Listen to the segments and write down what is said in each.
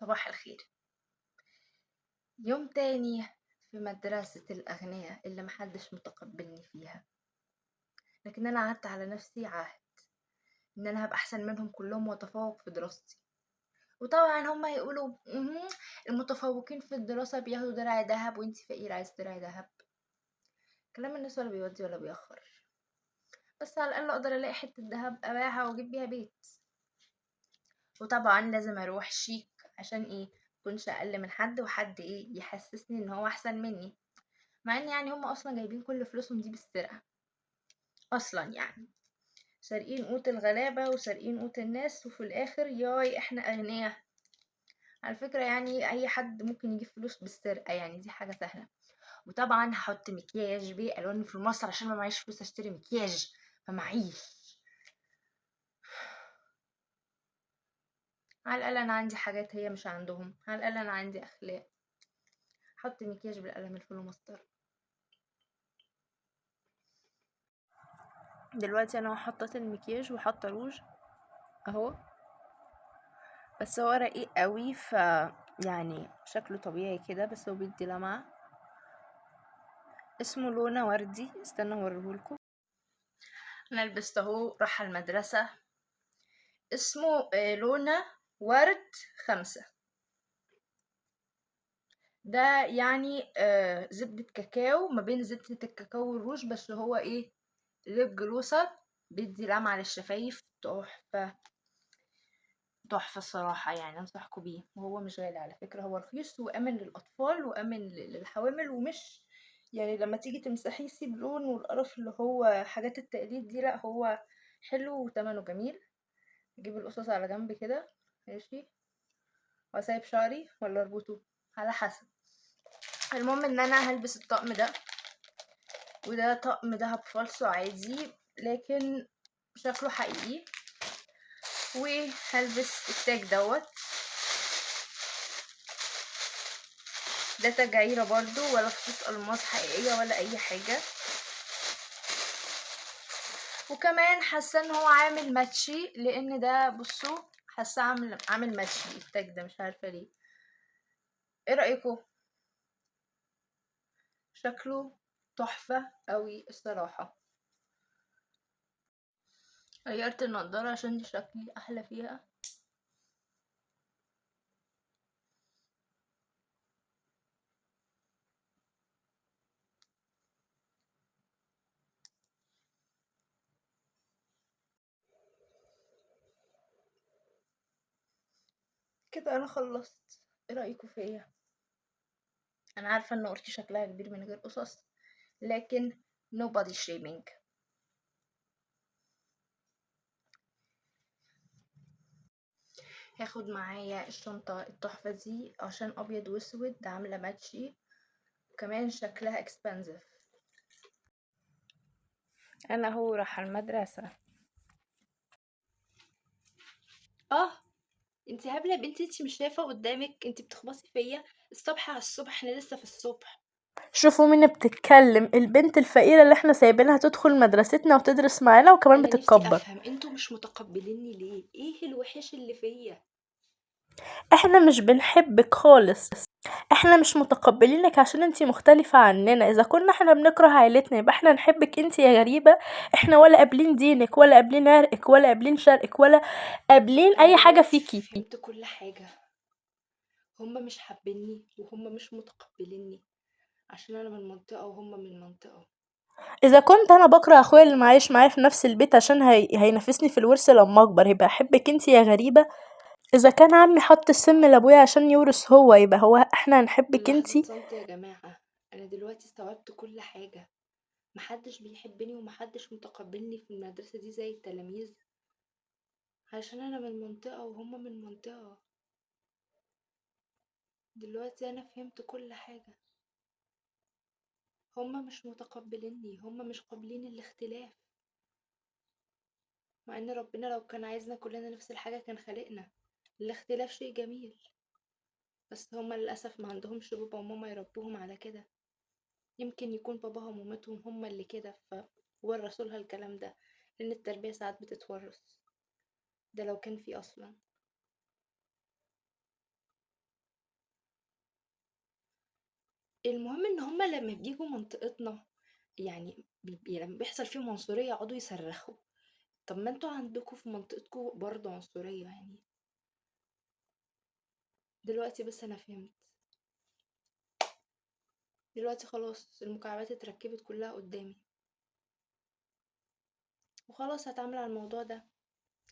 صباح الخير. يوم تاني في مدرسة الأغنياء اللي محدش متقبلني فيها، لكن أنا قعدت على نفسي عهد إن أنا هبقى أحسن منهم كلهم وأتفوق في دراستي. وطبعا هم هيقولوا المتفوقين في الدراسة بياخدوا درع ذهب وانتي فقيرة عايز درع ذهب. كلام الناس ولا بيودي ولا بيأخر، بس على الأقل أقدر ألاقي حتة ذهب أبيعها وأجيب بيها بيت. وطبعا لازم أروح شيك عشان إيه؟ مكونش أقل من حد، وحد إيه يحسسني إن هو أحسن مني، مع إن يعني هم أصلا جايبين كل فلوسهم دي بالسرقة أصلا، يعني سارقين قوت الغلابة وسارقين قوت الناس، وفي الآخر ياي إحنا أغنياء. على فكرة يعني أي حد ممكن يجيب فلوس بالسرقة، يعني دي حاجة سهلة. وطبعا هحط مكياج بألوان في مصر عشان ما معيش فلوس أشتري مكياج، ما معيش. على الأقل أنا عندي حاجات هي مش عندهم، على الأقل أنا عندي أخلاق. حط مكياج بالقلم الفلوماستر. دلوقتي أنا حطيت المكياج وحاطة روج أهو، بس هو رقيق قوي، ف يعني شكله طبيعي كده، بس هو بيدي لمعة. اسمه لونا وردي، استنى اوريهولكم. انا لبست اهو رايحة المدرسة. اسمه لونا ورد 5. ده يعني زبدة كاكاو، ما بين زبدة الكاكاو والروج، بس هو ايه لب جلوسر، بيدي لمعة للشفايف تحفة تحفة الصراحة، يعني انصحكم بيه. وهو مش غالي على فكرة، هو رخيص وامن للاطفال وامن للحوامل، ومش يعني لما تيجي تمسحيه يسيب لون والقرف اللي هو حاجات التقليد دي، لا هو حلو وتمنه جميل. اجيب القصص على جنب كده ماشي، واسيب شعري ولا اربطه على حسب. المهم ان انا هلبس الطقم ده، وده طقم دهب فالصو عادي لكن شكله حقيقي. وهلبس التاج دوت، ده تجعيره برضو، ولا فصوص الماس حقيقيه ولا اي حاجه. وكمان حاسه ان هو عامل ماتشي، لان ده بصوا حاسه عامل ماتشي التاج ده، مش عارفه ليه. ايه رايكم؟ شكله تحفه قوي الصراحه. غيرت النضاره عشان شكلي احلى فيها. كده انا خلصت. ايه رايكم فيا؟ انا عارفه ان قرتي شكلها كبير من غير قصص، لكن no body shaming. هاخد معايا الشنطه التحفه دي عشان ابيض واسود، عامله ماتشي وكمان شكلها expensive. انا هو رايحه المدرسه. انتي هبله يا بنتي، انتي مش شايفه قدامك، انتي بتخبطي فيا الصبح على الصبح، احنا لسه في الصبح. شوفوا مين بتتكلم، البنت الفقيرة اللي احنا سايبينها تدخل مدرستنا وتدرس معانا وكمان انا نفسي بتتكبر. افهم انتوا مش متقبليني ليه؟ ايه الوحش اللي فيا؟ احنا مش بنحبك خالص، احنا مش متقبلينك عشان انتي مختلفة عننا. اذا كنا احنا بنكره عيلتنا يبقى احنا نحبك انتي يا غريبة. احنا ولا قابلين دينك ولا قابلين عرقك ولا قابلين شرقك ولا قابلين انا اي حاجة دلوقتي فيكي. فهمت كل حاجة، هما مش حابيني وهما مش متقبليني عشان انا من منطقة وهما من منطقة. اذا كنت انا بكره اخويا اللي معايش معايا في نفس البيت عشان هينافسني في الورث لما اكبر، يبقى احبك انتي يا غريبة. اذا كان عمي حط السم لابويا عشان يورث هو، يبقى هو احنا هنحبك لحظة انتي. صمت يا جماعة، انا دلوقتي استوعبت كل حاجة. محدش بيحبني ومحدش متقبلني في المدرسة دي زي التلاميذ عشان انا من منطقة وهما من منطقة. دلوقتي انا فهمت كل حاجة، هما مش متقبليني، هما مش قابلين الاختلاف، مع ان ربنا لو كان عايزنا كلنا نفس الحاجة كان خلقنا. الاختلاف شيء جميل، بس هما للأسف ما عندهمش بابا وماما يربوهم على كده. يمكن يكون باباهم ومامتهم هما اللي كده فورثوا لها الكلام ده، لأن التربية ساعات بتتورث، ده لو كان في أصلا. المهم إن هُم لمّا بييجوا منطقتنا يعني لمّا بيحصل فيهم عنصرية يقعدوا يصرخوا. طب ما أنتم عندكم في منطقتكم برضه عنصرية يعني. دلوقتي بس أنا فهمت. دلوقتي خلاص المكعبات اتركبت كلها قدامي، وخلاص هاتعامل على الموضوع ده،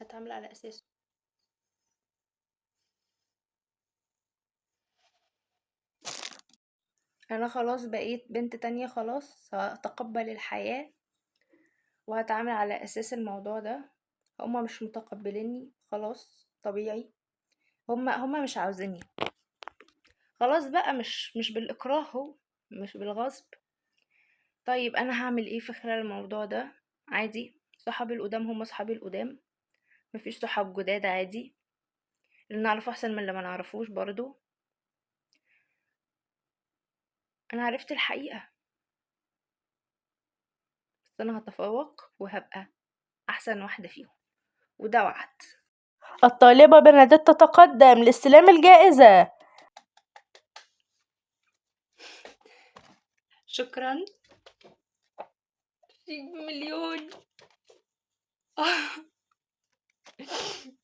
هاتعامل على أساسه. أنا خلاص بقيت بنت تانية، خلاص هاتقبل الحياة وهاتعامل على أساس الموضوع ده. هما مش متقبليني خلاص، طبيعي، هما مش عاوزيني خلاص بقى، مش بالإكراه، هو مش بالغصب. طيب أنا هعمل إيه في خلال الموضوع ده؟ عادي، صحابي القدام هما صحابي القدام، مفيش صحاب جداد، عادي، اللي نعرفه أحسن من اللي ما نعرفوش برضو. أنا عرفت الحقيقة، بس أنا هتفوق وهبقى أحسن واحدة فيهم، وده وعد. الطالبة برناديت تتقدم لاستلام الجائزة. شكرا. شيك بمليون.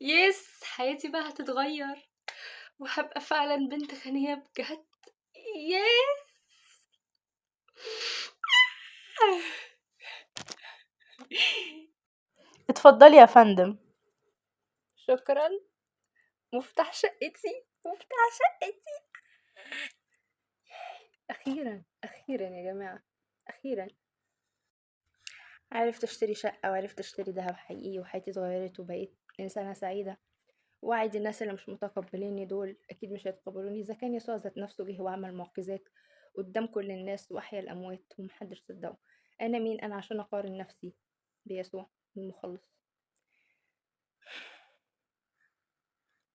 يس، حياتي بقى هتتغير وهبقى فعلا بنت غنية بجد. يس. اتفضلي يا فندم. شكرا. مفتاح شقتي، مفتاح شقتي. أخيرا، أخيرا يا جماعة، أخيرا عرفت اشتري شقة وعرفت اشتري ذهب حقيقي، وحياتي اتغيرت وبقيت إنسانة سعيدة. وعادي الناس اللي مش متقبليني دول أكيد مش هيتقبلوني، إذا كان يسوع ذات نفسه جه وعمل معجزات قدام كل الناس وأحيا الأموات ومحدش صدقه. أنا مين أنا عشان أقارن نفسي بيسوع المخلص؟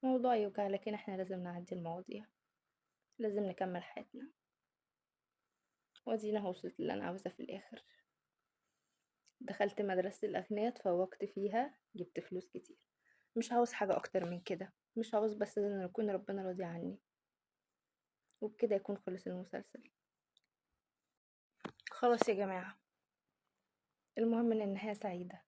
موضوع يوجع، لكن احنا لازم نعدي المواضيع، لازم نكمل حياتنا. وادينا وصلت اللي انا عاوزاه في الاخر. دخلت مدرسة الاغنياء، اتفوقت فيها، جبت فلوس كتير. مش عاوز حاجة اكتر من كده، مش عاوز بس ان يكون ربنا راضي عني، وبكده يكون خلص المسلسل. خلاص يا جماعة، المهم ان النهاية سعيدة.